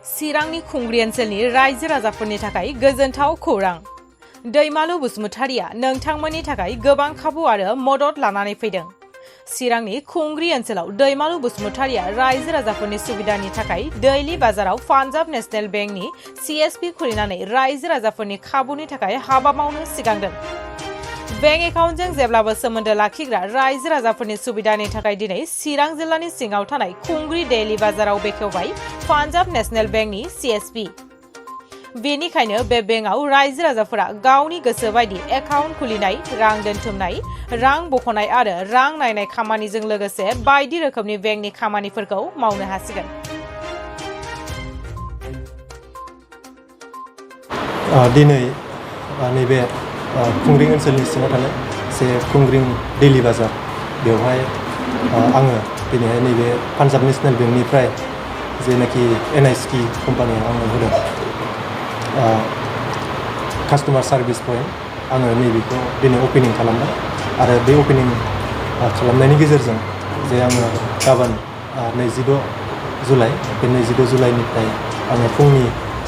चिरांनि खुंग्रि ओनसोलनि रायजो राजाफोरनि थाखाय गोजोनथाव खौरां। दैमालु बसुमतारिया नोंथांमोननि थाखाय गोबां खाबु आरो मदद लानानै फैदों। चिरांनि खुंग्रि ओनसोलाव दैमालु बसुमतारिया रायजो राजाफोरनि सुबिदानि थाखाय दैलि बाजाराव पान्जाब नेशनेल बेंकनि CSP खुलिनानै रायजो राजाफोरनि खाबुनि थाखाय हाबा मावनो सिगांदों। बेंक एकाउन्टजों जेब्लाबो सोमोन्दो लाखिग्रा रायजो राजाफोरनि सुबिदानि थाखाय दिनै चिरां जिल्लानि सिङाव थानाय खुंग्रि दैलि बाजाराव बेखेवबाय पान्जाब नेशनेल बेंकनि CSP। बेनिखायनो बे बेंकआव रायजो राजाफोरा गावनि गोसो बायदि एकाउन्ट खुलिनाय, रां दोनथुमनाय, रां बख'नाय आरो रां नायनाय खामानिजों लोगोसे बायदि रोखोमनि बेंकनि खामानिफोरखौ मावनो हासिगोन। दिनै नैबे खुंग्रि ओनसोलनि सिङाव थानाय जे खुंग्रि दैलि बाजार बेवहाय आङो दिनैहाय नैबे पान्जाब नेशनेल बेंकनिफ्राय जेनाखि NISK कम्पानिया आंनो होदों कास्टमार सार्भिस पइन्ट आङो नैबेखौ दिनै अपेनिं खालामबाय आरो बे अपेनिं खालामनायनि गेजेरजों जे आङो गाबोन 26 जुलाइ बे 26 जुलाइनिफ्राय आङो फुंनि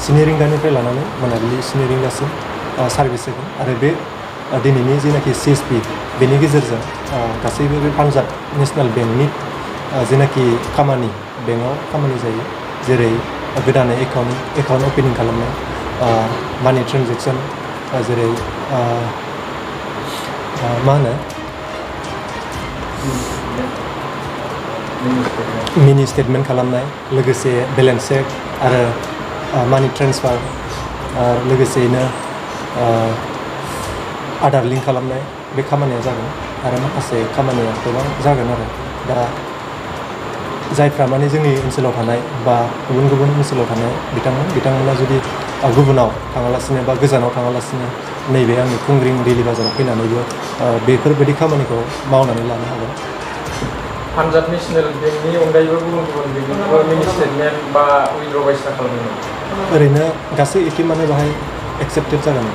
9 रिंगानिफ्राय लानानै मोनाबिलि 9 रिंगासिम सार्भिस होगोन आरो बे दिनैनि जेनाखि CSP बेनि गेजेरजों गासैबो बे पान्जाब नेशनेल बेंकनि जेनाखि खामानि बेंकआव खामानि जायो जेरै गोदानै एकाउन्ट अपेनिं खालामनाय, मानि ट्रेन्जेक्सन, जेरै मा होनो मिनि स्टेटमेन्ट खालामनाय, लोगोसे बेलेन्स चेक आरो मानि ट्रेन्सफार, लोगोसेयैनो आधार लिंक खालामनाय बे खामानिया जागोन आरो माखासे खामानिया गोबां जागोन आरो दा जायफ्रा माने जोंनि ओनसोलाव थानाय बा गुबुन गुबुन ओनसोलाव थानाय बिथांमोना जुदि गुबुनाव थाङालासिनो बा गोजानाव थाङालासिनो नैबे आंनि खुंग्रि दैलि बाजाराव फैनानैबो बेफोरबायदि खामानिखौ मावनानै लानो हागोन। पान्जाब नेशनेल बेंकनि अनगायैबो गुबुन गुबुन बेंकफोर मिनि स्टेटमेन्ट बा उइड्र बायदिसिना खालामदों। ओरैनो गासै एटिएमानो बाहाय एक्सेप्टेड जागोन।